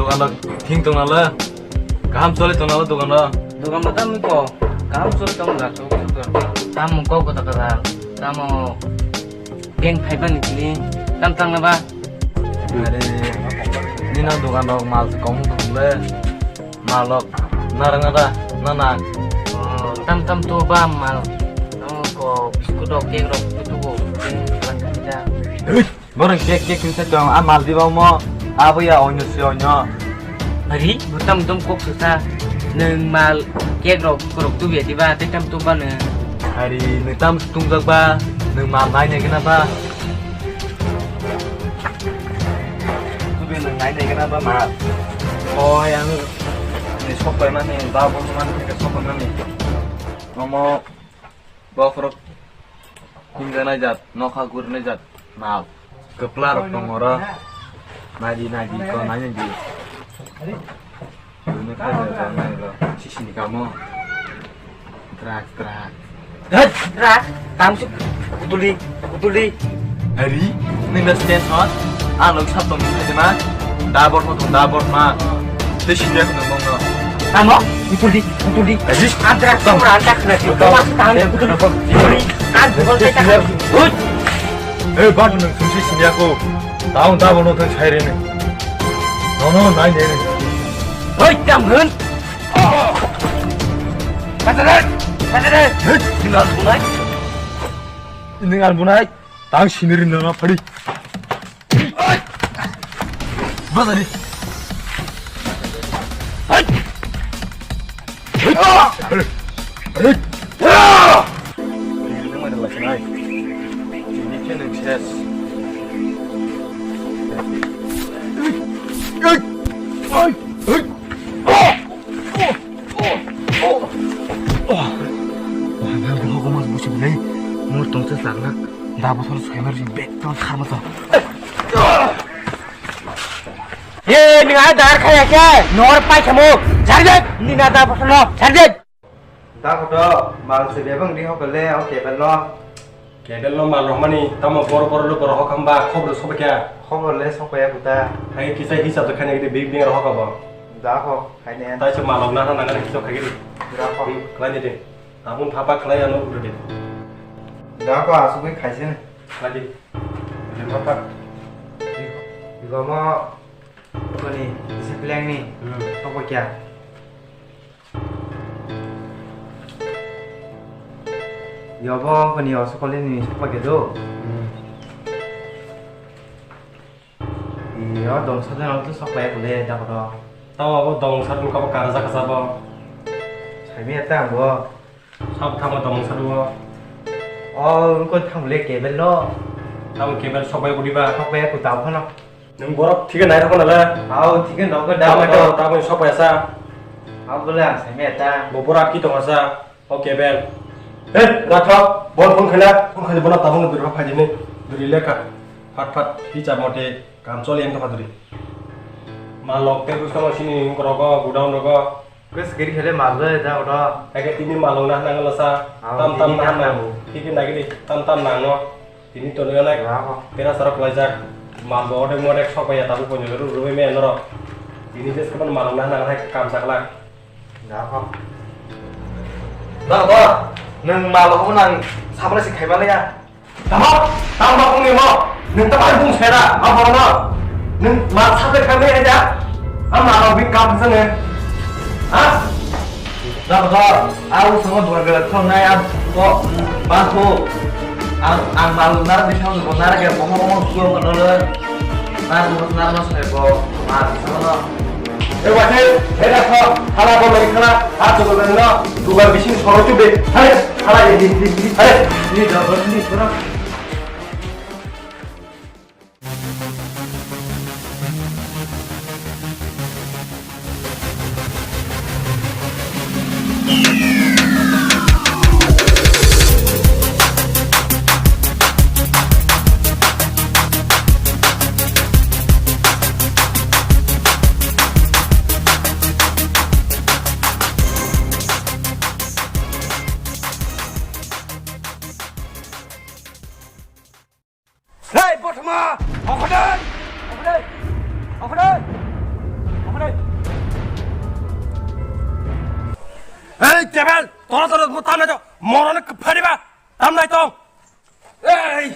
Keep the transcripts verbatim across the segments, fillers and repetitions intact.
Dogan rok thing tong nala, kaham choli tong nala dogan rok. Dogan rok tamo ko, kaham choli tong nala, choli tong nala. Tamo kok kota kota, tamo beng phaiba ni tini, tam tang na ba? Are, nini dogan rok mal se kom tong le, mal rok narang na da, na na. Oh, tam tam to ba mal, tamo ko biskut rok, cake rok, tu tu ko, beng phaiba ni tini da. Borok kek kek kisa tong, a mal diba mo, abo ya onyo si onyo. Hari, bo tam tam kok kisa, nwng mal kek rok korok tubi ya diba, tei tam tuba nwng. Hari, nwng tam tung jak ba, nwng mal nai nai gana ba. Tubi nwng nai nai gana ba mal. Oi, ang ni sok pai mani, ba bo mani, sok pai mani. Omo. Bokhorok himjanai jat, nokha gurinai jat, mal. Kwpla rok tongo oro. Naidi, naidi, ko naidi. Bini khaja jat nailo. Sisini kamo. Drak, drak. Drak. Tamsuk. Kutuli, kutuli. Hari, nini best friend hot? Ah, lok sab tong nini ma. Da bor mo tong, da bor ma. Te sini aku nang mong no. Tamo, kutuli, kutuli. Aziz, adrak tong. Tong ran tak na. Tong. Tong mas tang kutuli, kutuli. Adrak tong. Hut. Eh, bad nang sumsi sini aku. Tahu, tahu no tang sai rene. No, no, nai, nai, nai. Hoi, tam hun. Kata deh, kata deh. Hut. Tinggal bunai. Ini ngal bunai. Tang sini rin na padi. Bazari. Mur tongsa sarlak da bosor soimar jin bek tong kharma to. Ye, ni ai dar khaya khe, nor pai khamo, charjek, ni na da bosor no, charjek. Da khoto, mal se bebang di hokole, o kebel no. Kebel no mal rohmani, tamo bor bor lo bor hokam ba, khobor sobe kya. Khobor le sobe ya kuta. Hai kisa hisab to khane gidi big big rohok abo. Da kho, hai ne. Tai se mal na na na hisab khagiri. Da kho. Klai de. Abun thapa khlai ano uro de. Da ko asugwi khaise ne. Lagi. Lagi thapa. Igo mo koni isi pleng ni. Hmm. Toko kya? Yobo koni osokoli ni sokla ke do. Hmm. Iyo, dongsa de nang tu sok pai kule da kodo. Tamo abo dongsa dun kabo kara jaka sabo. Saimi ata angbo. Sab tamo dongsa duo. O, ko thang le kebel lo. Tamo kebel sok pai kudi ba. Sok pai ku tau khano. Nung borok thike nai rokna le. Au, thike nokho da. Tamo to, tamo sok pai sa. Au bole ang saimi ata. Bo borok ki tong sa. O kebel. He, rathok, bol phone khaina, phone khaina bono tabung duri phai dini. Duri lekha. Phat phat, hi cha mote, kam choli ang tokha duri. Malok te bwskango sini rogo, godown rogo. Kwes kiri khele mal le da odo. Eke tini malok na nang la sa. Ah, tam tam tini na na nang. Tiki na gidi, tam tam nang no. Tini to nang na. Tera sarok lai jak. Mal bo odek modek sok ya tabu konyo ru ru me noro. Tini jes kapan malok na nang hai kam sak lak. Da kho. Da kho. Nwng mal rok nang sabre se khaima le ya. Tamo, tamo ba bung ni mo. Nwng ta bai bung sera, ma boro no. Nwng mal sabre khaima le ya. Am na rok bi kam sa ne. Ha? Da kho. Au sama dua bela thon nai am ko. Ba ko. Ang ang mal na di thon ko na ke mo mo ko ko no le. Na mo na ma se ko. Ma sama no. E wathai, e rakho, hala bo bai khala, ha chugo nang no, dugar bising soro chube, hare, hala ye di di di, hare. Ni da ba ni soro. Hei, Bothoma! Okhodai! Okhodai! Okhodai! Tebel, tora tora mo tamnai to, morone phariba, tamnai to. Ei!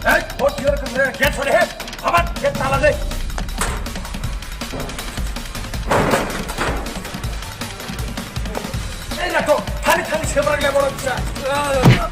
Hey, what you're gonna get for the head? Come on, get out of there. Hey, Nato, honey, honey, shiver, get out of here.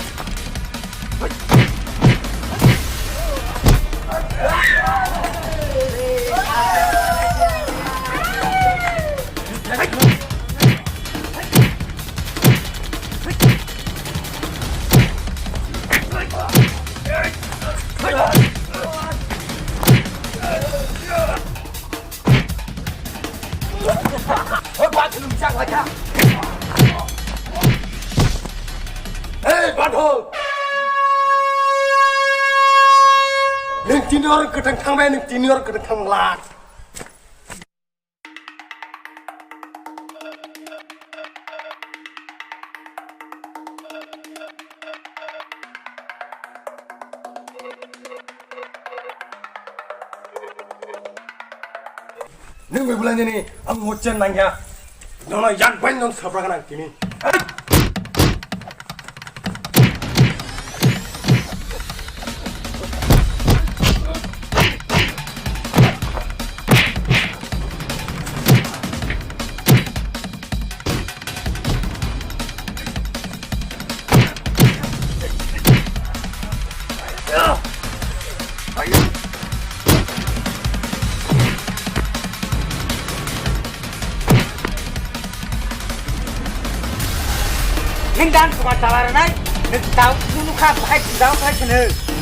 Hey, Badho! Nung tini orang ketang thang bai, nung tini orang ketang thang lak. Nung bai bulai nini, ang mochen nangya. Nono yang bai non sabra nang tini. Neng dan kuma talar nai, neng tau nunu kha bahai tau khai sene.